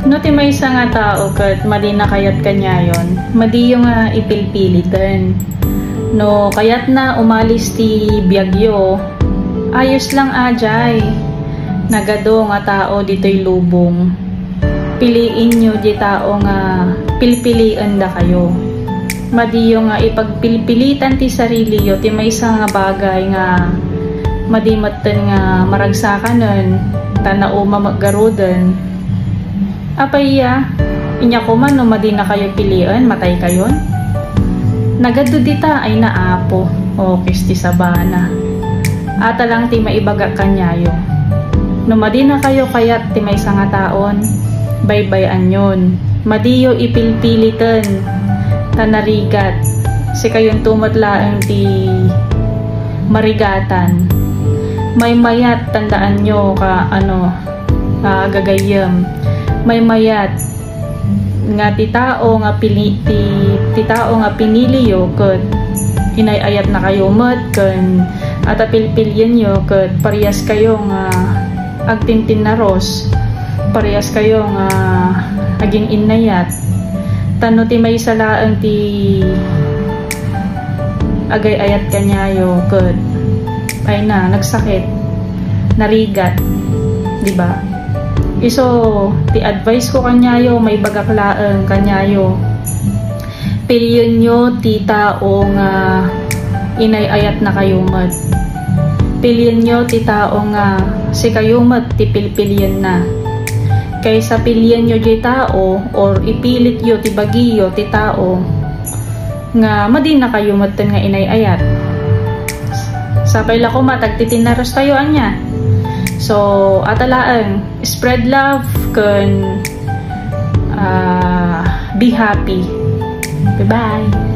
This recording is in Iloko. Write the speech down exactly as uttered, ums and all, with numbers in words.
No ti maysa nga tao ket madi nakayat kaniayon, madiyo nga ipilpiliten. No kayatna umalis ti biagyo, ayos lang a jay. Nagadu nga tao ditoy lubong. Pilienyo di tao nga pilpiliendakayo. Madiyo nga ipagpilpilitan ti sariliyo ti maysa nga bagay nga madi metten nga maragsakanen, ta nauma met garuden. Apay ya, inya koma no madinakayo pilien, mataykayon? Nagadu dita ay na Apo, okis ti sabana. Ata lang ti maibagak kaniayo. No madinakayo kayat ti maysa nga taon, baybay-anyon. Madiyo ipilpiliten, ta narigat. Sikayonto met laeng ti marigatan. Maymayat, tandaanyo ka, ano, ah, gagayyem. Maymayat nga ti tao nga pili-, ti, ti tao nga piniliyo ket inay-ayatnakayo met ken ata pilpilienyo ket parehas kayo nga agtintinnaros, parehas kayo nga agin-innayat. Ta no ti maysa laeng ti agay-ayat kaniayo ket ay na, nagsakit, narigat, di ba? Isu ti advice ko kaniayo, maibagak laeng kaniayo, pilienyo ti tao nga inay-ayatnakayo met. Pilienyo ti tao nga sikayo met ti pilpilienna. Kaysa pilienyo ti tao or ipilityo ti bagiyo ti tao nga madinakayo metten nga inay-ayat. Sapay la koma, tagtitinnaros tayo ania. So, ata laeng, spread love ken, ah, be happy. Bye-bye.